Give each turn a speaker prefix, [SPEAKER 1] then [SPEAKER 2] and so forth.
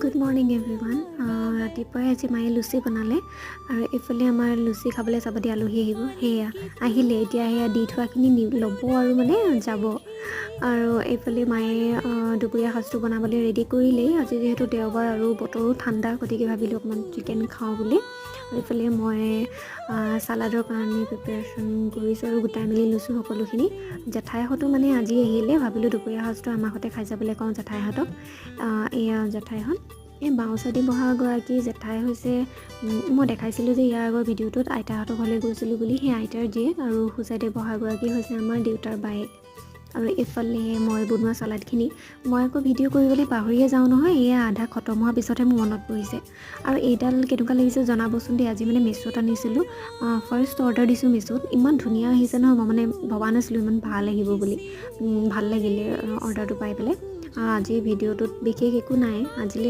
[SPEAKER 1] Good morning everyone. ৰাতিপুৱাই আজি মায়ে লুচি বনালে আৰু এইফালে আমাৰ লুচি খাবলৈ যাব দিয়া আলহী আহিব। সেয়া আহিলে, এতিয়া সেয়া দি থোৱাখিনি ল'ব আৰু মানে যাব। আৰু এইফালে মায়ে দুপৰীয়া সাজটো বনাবলৈ ৰেডি কৰিলেই। আজি যিহেতু দেওবাৰ আৰু বতৰো ঠাণ্ডা, গতিকে ভাবিলোঁ অকণমান চিকেন খাওঁ বুলি। আৰু এইফালে মই চালাডৰ কাৰণে প্ৰিপেৰেশ্যন কৰিছোঁ আৰু গোটাই মেলি লৈছোঁ সকলোখিনি। জেঠাইহঁতো মানে আজি আহিলে, ভাবিলোঁ দুপৰীয়া সাজটো আমাৰ সৈতে খাই যাবলৈ কওঁ জেঠাইহঁতক। এয়া জেঠাইহঁত। এই বাওঁ চাইডে বহাগৰাকী জেঠাই হৈছে। মই দেখাইছিলোঁ যে ইয়াৰ আগৰ ভিডিঅ'টোত আইতাহঁতৰ ঘৰলৈ গৈছিলোঁ বুলি, সেই আইতাৰ জীয়েক। আৰু সোঁ চাইডে বহাগৰাকী হৈছে আমাৰ দেউতাৰ বায়েক। আৰু এইফালে মই বনোৱা চালাডখিনি, মই আকৌ ভিডিঅ' কৰিবলৈ পাহৰিয়ে যাওঁ নহয়। এয়া আধা খতম হোৱাৰ পিছতহে মোৰ মনত পৰিছে। আৰু এইডাল কেনেকুৱা লাগিছে জনাবচোন দেই। আজি মানে মিছোত আনিছিলোঁ, ফাৰ্ষ্ট অৰ্ডাৰ দিছোঁ মিছোত। ইমান ধুনীয়া আহিছে নহয়, মই মানে ভবা নাছিলোঁ ইমান ভাল আহিব বুলি। ভাল লাগিলে অৰ্ডাৰটো পাই পেলাই। আৰু আজিৰ ভিডিঅ'টোত বিশেষ একো নাই আজিলৈ।